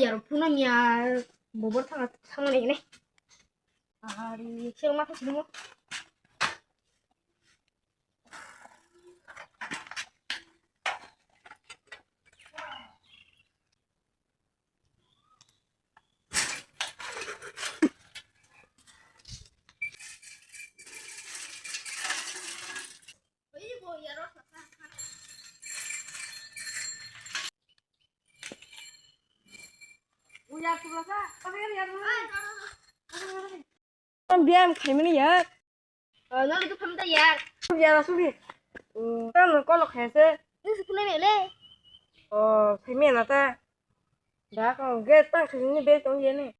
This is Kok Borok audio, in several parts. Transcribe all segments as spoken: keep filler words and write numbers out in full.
Phunam ya, bobor thang, thang nai ne. Ari, sero ma thang sini mo. Tam biam khaimani ya. Oh, no, itu phamda ya. Ya, sugi. Tam ko lo khaise. Ni sukule mele. Oh, khaimani ta. Da ko ge tang khaimani be tong ye ne.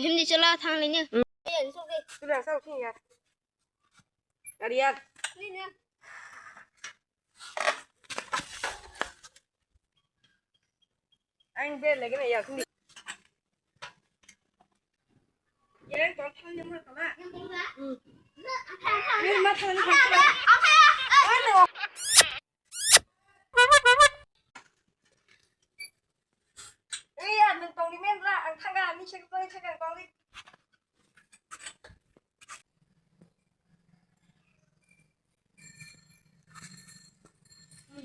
Hindi chola thang lini. Hmm. Eh, sugi. Sugi sa usin ya. Gari ya. Ni ne. Ang bel lagi na ya sini. Ya, kau thang ni mana kau na? Hmm. Ni mana thang ni kau na? Eh, ya, nung tong ni men ra, ang thang ga, ni sek tong ni sek tong ni.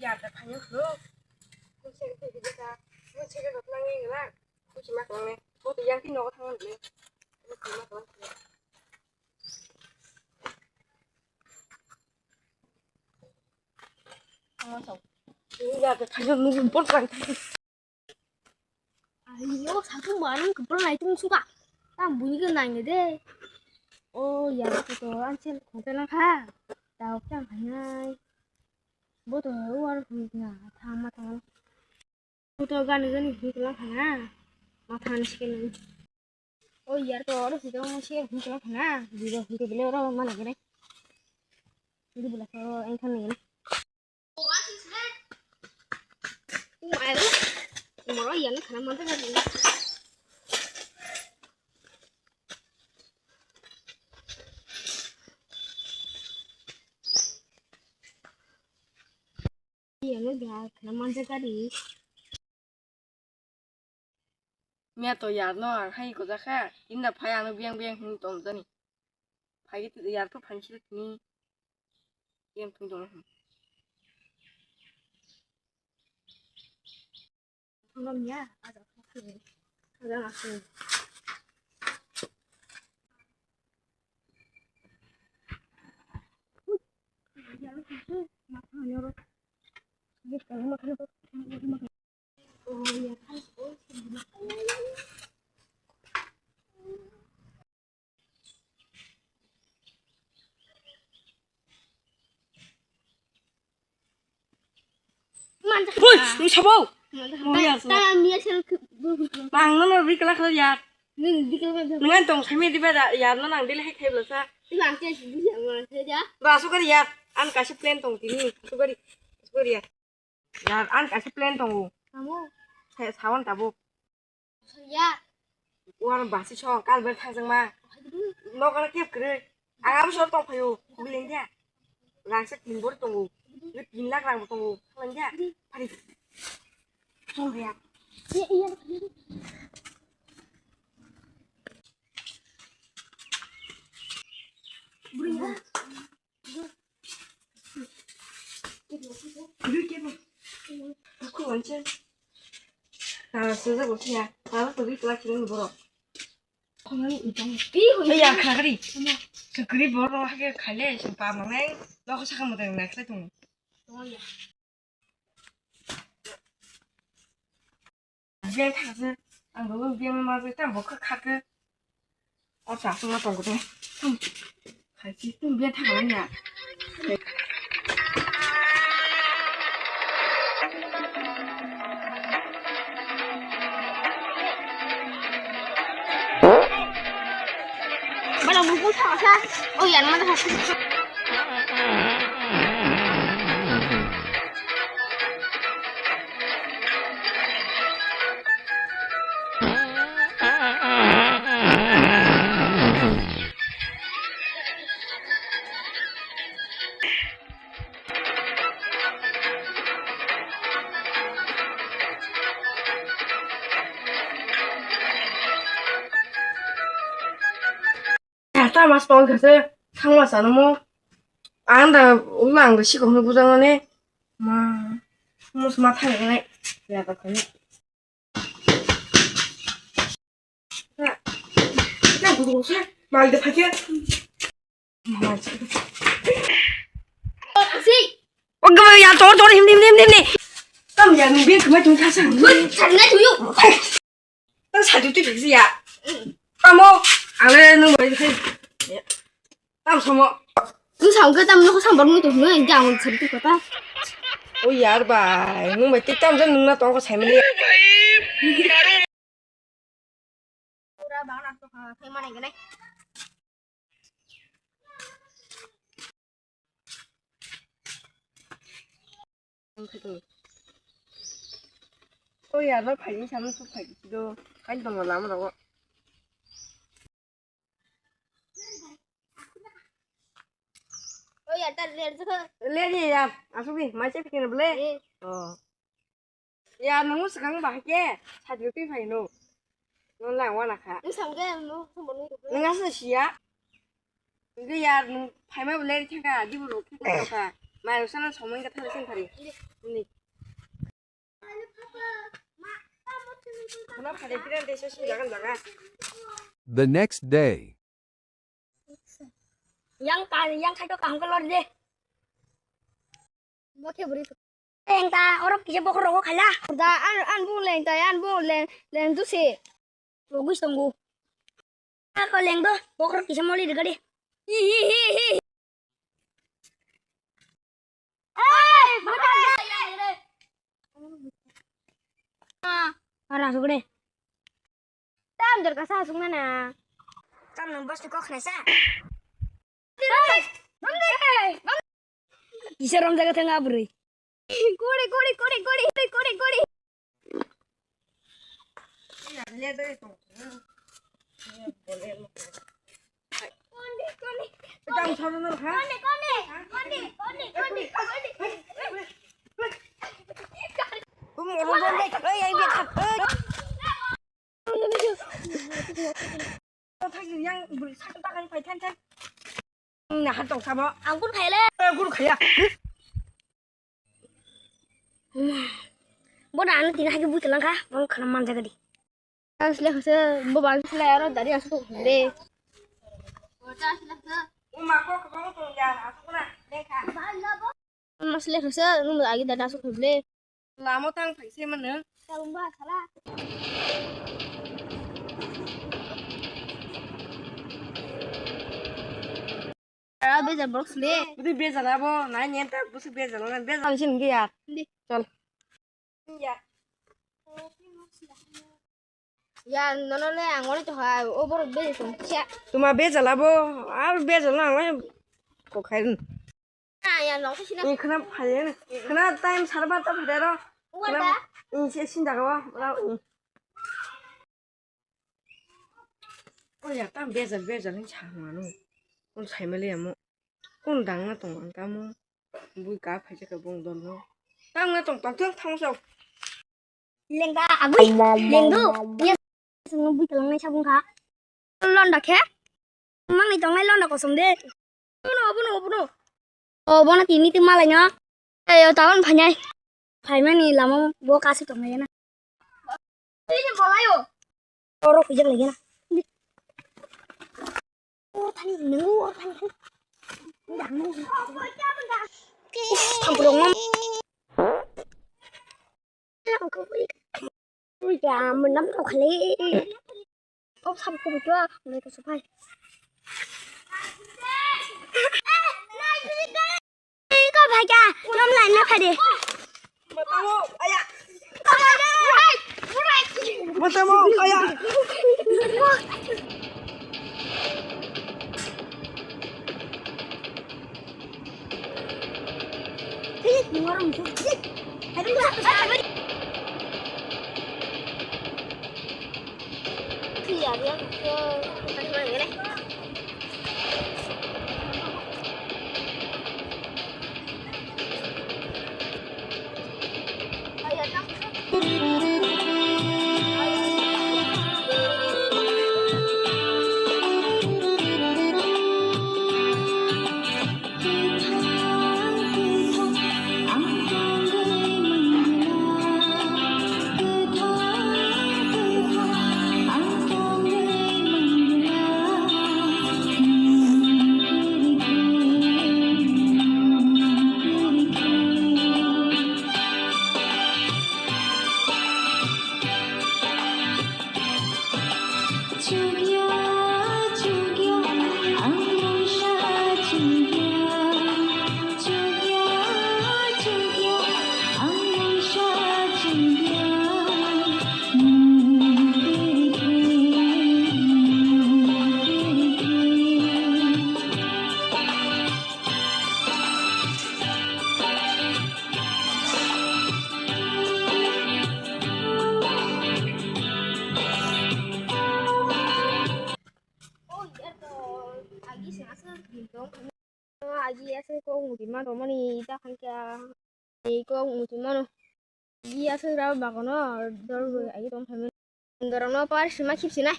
Yar da phaino khlo. Khusi khe khusi khe ta. Khusi khe rok nang ni la. Khusi ma klang ne. Bo to yang ti nogo thang le. Khusi ma klang le. Yar da phaino nung bol klang. Ayo, satu manung kepala itu suka. Tam bunyi ke nang de. Oh, ya, aku tuh ansel konten lang ha. Tahu kan hanya. Bo to war na thama thama. Bo to gani gani hik lang ha. Matha ni sikin. Oh, yar to oro hik lang sikin hik lang ha. Di do hik bele oro mana gere. Di bela to engkan ni. Miya to yar no ang hai ko jakha, inda phai ano biang biang hin tong jani. Phai yar to phai sila tini. Game thung tong. Thung miya, ada. Ada masuk. Woi, nung sabo. Mori asu. Tang miya sel. Bang no no bikla khala ya. Nung bikla khala. Nung an tong sami di ba ya no nang dile hai khai bla sa. Bang ke si ya ma se ja. Ba su kari ya. An kasi plan tong tini. Su kari. Su kari ya. Ya an kasi plan tong. Kamu. Saya sawan tabuk. Ya. Uan basi song kal ber thang jang ma. Nok ana kep kre. Ang abo sor tong phayo. Kuling dia. Rang se tin bor tongo. Ni tin lakh rang bo tongo. Kuling dia. Pari. Song ya. Iya, iya. Bring. Aku wanchan. Nah, sudah bos ya. Kalau pergi kelas ini borok. Ih, ya kagri. Kagri borok hake khale sing pa mangai. Lo ko saka mo teng next tu. Oh ya. Biang thangse, ang bo biang ma je tam bo kha kha ke. O sa sung ma tong ko. Khai chi tum biang thang ya. Bala mukul thang sa. O yan ma da. Ta mas tong khe se thangma chano mo. Ang da ulo ang da sikok hwnwi bujaknani. Ma, mo se ma thang nai. Ya ta khani. Ya, ya, bu bu sa. Mal de phakhe. Mal. Si. Oke, ya, tor, tor, him, him, him, him, him. Tam ya, nung bi kemai tung thasa. Wih, sana tuyu. Tang sadi tu bisi ya. Kamu, ale nung bai khai. Ya. Tam samo. Nung sam ke tam nung sam bar nung tu nung yang jang sadi tu kata. Oh yar bai, nung bai tik tam jan nung na tong ko sai mali. Pura bang na to khai mana gane. Oi, aro phaidi samung suk phaidi do. Kain tongo lama rogo. Oi, ya, tar ler jaka. Ler ni ya, asuk di, mai se phikir bele. Eh. Oh. Ya, nung swkang ba ke, sadi twi phai no. Nung lang wana kha. Nung sam ke, nung sam bo nung. Nung asuk siya. Nung ya, nung phai ma bele thangka, di buru thangka. Mai sana samung ka thang sen thari. Ni. The next day. Yang ka, yang khai to kaham ka lor de. Bo khe buri. Yang ta oro kisa bokhorok khaila. Da an, an bu leng ta, an bu leng, leng tu se. Bo gui songo. Ako leng do, bokhorok kisa moli de gadi. Hi, hi, hi, hi. Hey, bata. Ah, ora sugre. Tam dor kasa sung na na. Tam nang bos ko khna sa. Hey, bang de. Isa rom jaga thang abri. Kore, kore, kore, kore, kore, kore. Ang na hatong sabo. Ang kun khaile. Eh, kun khaya. Bo da ano tini hagi bui talang kha, bo khana man jaga di. Asle khase bo ban sle aro dari asu le. Asle khase nung agi dari asu le. Lamo tang phai se mano. Tabung ba sala. Ara beja box le. Budi beja labo, nai nyen ta busu beja lana beja. Chal sin ge ya. Di. Chal. Ya. Ya, nono le ang ore to ha, o borok beja tong kya. Tuma beja labo, ar beja lana ang ko khairun. Ah, ya, nong sina. Ni khana phale, khana time sarba ta phale ro. Uwa da. Ni se sin daga wa, ra ni. O ya, tam bejal bejal hin sa mano. Kun sai mali amo. Kun dang na tong ang kamo. Bui ka phai ka bong don no. Tang na tong tong tong thang so. Lengda agui. Lengdu. Yes. Sung bui talang nai sabung kha. Londa khe. Mang ni tong nai londa kosom de. Bono, bono, bono. O, bono tini twi malai no. Ei, o, tawan phainai. Phaimani lama bo kasi tongnai na. Tini bolai o. Oro kujak lagi na. Or thani, nung or thani. Uff, thampurung mam. Ui, ya, menam tau khale. Kok sam ko butua, mulai ko sopai. Ko bhai ka, nom lai na phade. Matamo, aya. Matamo, aya. Muti ma romani ta khan kya. Ei ko muti mano. Iya sura bagono dor bai ai tong khamen. Dorong no par sima khip sinai.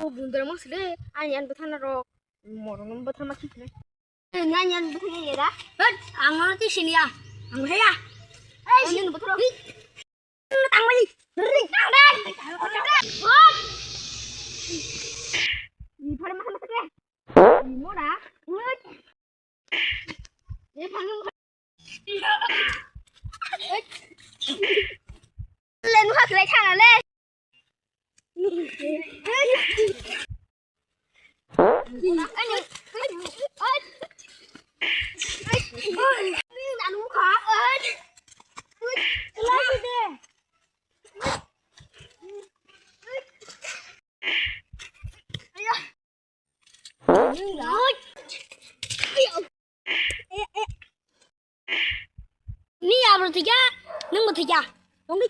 O bundar mo sile ani an bethana rok. Morong no bethana ma khip sinai. Ani an bethana ye da. Hot ang no ti sinia. Ang haya. Ai sin bethana. Tang bai. Ring tang dai. Hot. Ni phare ma ma sile. Ni mora. Hot. Len ha khlai thana le. Ni abro tiga, nung bo tiga. Tongdi.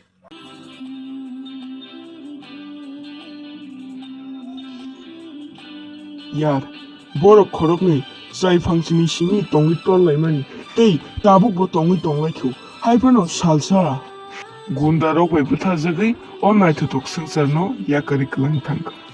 Yar, borok khoroknwi chai phangsini simi tongwi torlaimani tei tabukbo tongwi tonglaikho. Haiphano salsa. Gundarok bai bwtharjagwi o naithothok swngcharno yakarwi kwlangwi thangkha.